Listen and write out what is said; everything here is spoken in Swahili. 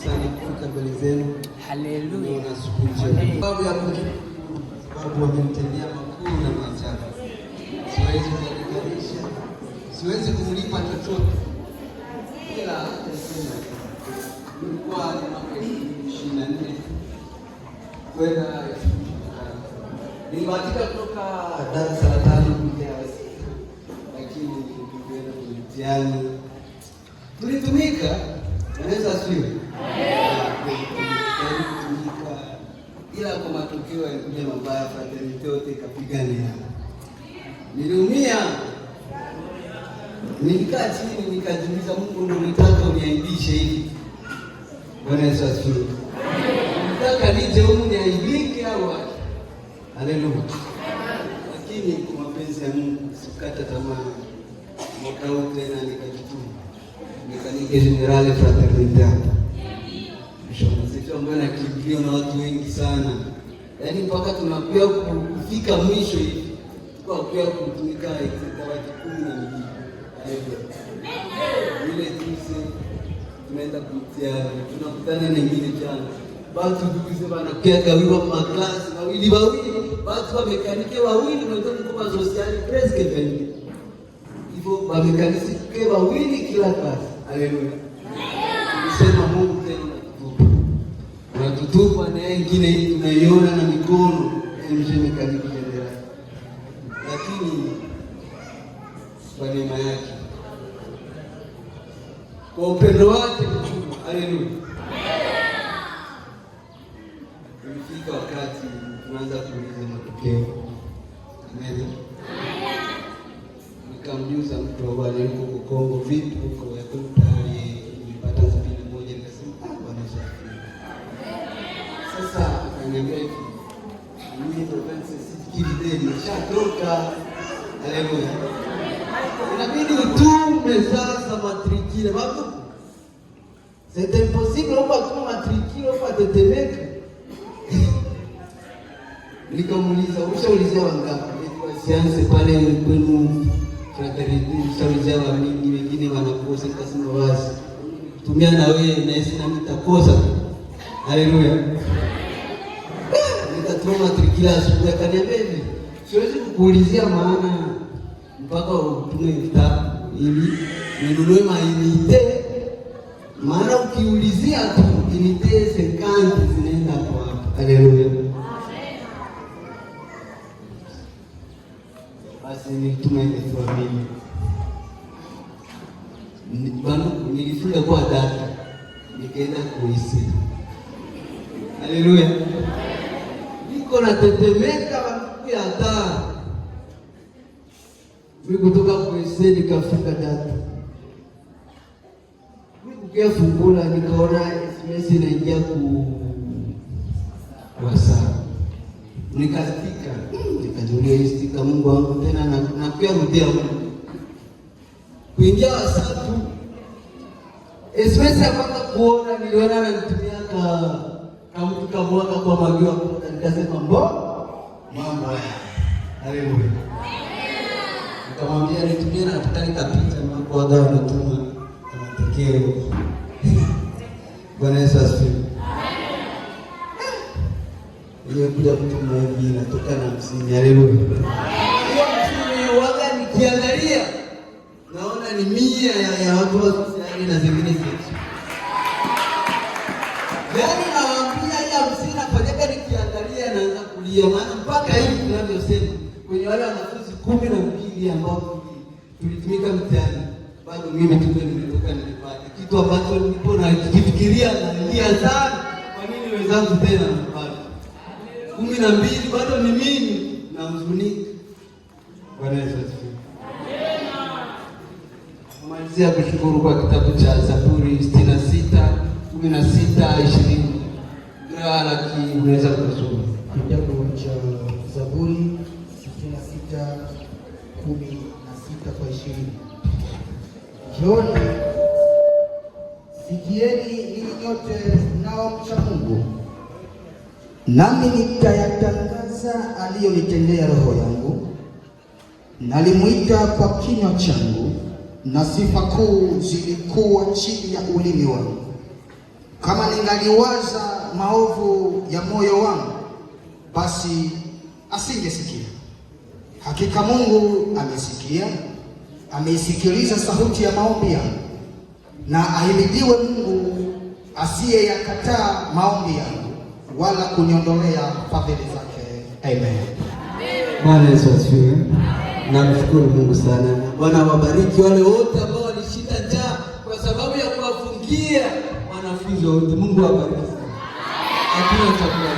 Sana kufika mbele zenu. Haleluya. Niona siku njema. Sababu ya kushukuru, sababu wamenitendea makuu na maajabu. Siwezi kulinganisha, siwezi kumlipa chochote, ila niseme nilikuwa ni mwaka 2024 kwenda 2025. Nilibahatika kutoka darasa la tano kuingia la sita, lakini tulienda kwenye mtihani, tulitumika, naweza sio kutumika, ila kwa matokeo yalikuja mabaya. Fraternité yote ikapiga nia. Niliumia, nilikaa chini nikajiuliza, Mungu ndio unataka uniaibishe hivi? Bwana Yesu asifiwe. Unataka nije humu niaibike au wapi? Haleluya. Lakini kwa mapenzi ya Mungu sikukata tamaa. Mwaka huu tena nikajituma, Mécanique Générale Fraternité hapa section ambayo nakimbiliwa na watu wengi sana, yaani mpaka tunakuya kufika mwisho hivi tukakuya kutumika watu 12. Haleluya. Ile tuse tunaenda kumtiani, tunakutana na ingine jana, batu duze banakuya gawiwa maklasi wawili wawili, batu wa mécanique wawili, mwenzangu kwa sociale presque 20 hivyo, bamécaniciens wawili kila klasi. Haleluya. Tulisema Mungu tena unatutupa, unatutupa na ingine hii tunaiona na mikono MG Mécanique Générale, lakini kwa neema yake, kwa upendo wake mkubwa, haleluya, ulifika wakati tunaanza kuuliza matokeo. Amen. Nikamjuza mtu wa Bwana yuko huko Kongo, vipi huko yako tayari nilipata 71. Nikasema, "Ah, Bwana Yesu asifiwe." Sasa akaniambia hivi, mimi province Sud nishatoka. Haleluya. Inabidi utume sasa matricule. Babu. C'est impossible huko atuma matricule huko atetemeka. Nikamuuliza, ushaulizia wangapi? Eti wa science pale kwenu fraternité ushaulizia wa mingi, wengine wanakosa. Nikasema basi tumia na wewe na sisi na nitakosa. Haleluya. Nikatuma matricule asubuhi, akaniambia hivi, siwezi kukuulizia maana mpaka utume 3,000 ili ninunue maunités, maana ukiulizia tu unité 50 zinaenda kwa hapo. Haleluya. Basi nilituma ile 3,000. Banu nilifika kwa data nikaenda kuisi. Haleluya. Niko natetemeka ya taa. Mimi kutoka kuisi nikafika data. Mimi kukia fungula nikaona SMS inaingia ku WhatsApp. Nikastika, nikajulia hii stika, Mungu wangu tena na pia rudia Mungu. Kuingia WhatsApp, SMS ya kwanza kuona niliona ananitumia ka kamtu kamwaka kwa magiwa kwa, nikasema mbo mambo haya. Haleluya. Nikamwambia nitumie na nataka nikapita mambo waga wanatuma matokeo. Bwana Yesu asifiwe. Ile kuja kutuma hivi inatoka na 50. Haleluya. Hiyo 50 waga nikiangalia naona ni 100 ya watu wa sociale na zingine zetu. Yaani nawaambia hii 50 nafanyaka nikiangalia naanza kulia, maana mpaka hivi tunavyosema kwenye wale wanafunzi 12 ambao tulitumika mtihani, bado mimi tu nimetoka nilipata kitu ambacho nilipo na kifikiria nalia sana. Kwa nini wenzangu tena bado 12 bado ni mimi na huzunika. Bwana Yesu asifiwe. Kumalizia kushukuru kwa kitabu cha Zaburi 66 16 20. Laki unaweza kusoma. Kitabu cha Zaburi 66 16 kwa 20. Njooni, sikieni ninyi nyote mnaomcha Mungu, nami nitayatangaza aliyonitendea roho yangu. Nalimwita kwa kinywa changu, na sifa kuu zilikuwa chini ya ulimi wangu. Kama ningaliwaza maovu ya moyo wangu, basi asingesikia. Hakika Mungu amesikia, ameisikiliza sauti ya maombi yangu. Na ahimidiwe Mungu asiyeyakataa maombi yangu, wala kuniondolea fadhili zake. Amen. Bwana Yesu asifiwe. Namshukuru Mungu sana. Bwana awabariki wale wote ambao walishinda njaa kwa sababu ya kuwafungia wanafunzi wote. Mungu awabariki sana. Hakuna chakula.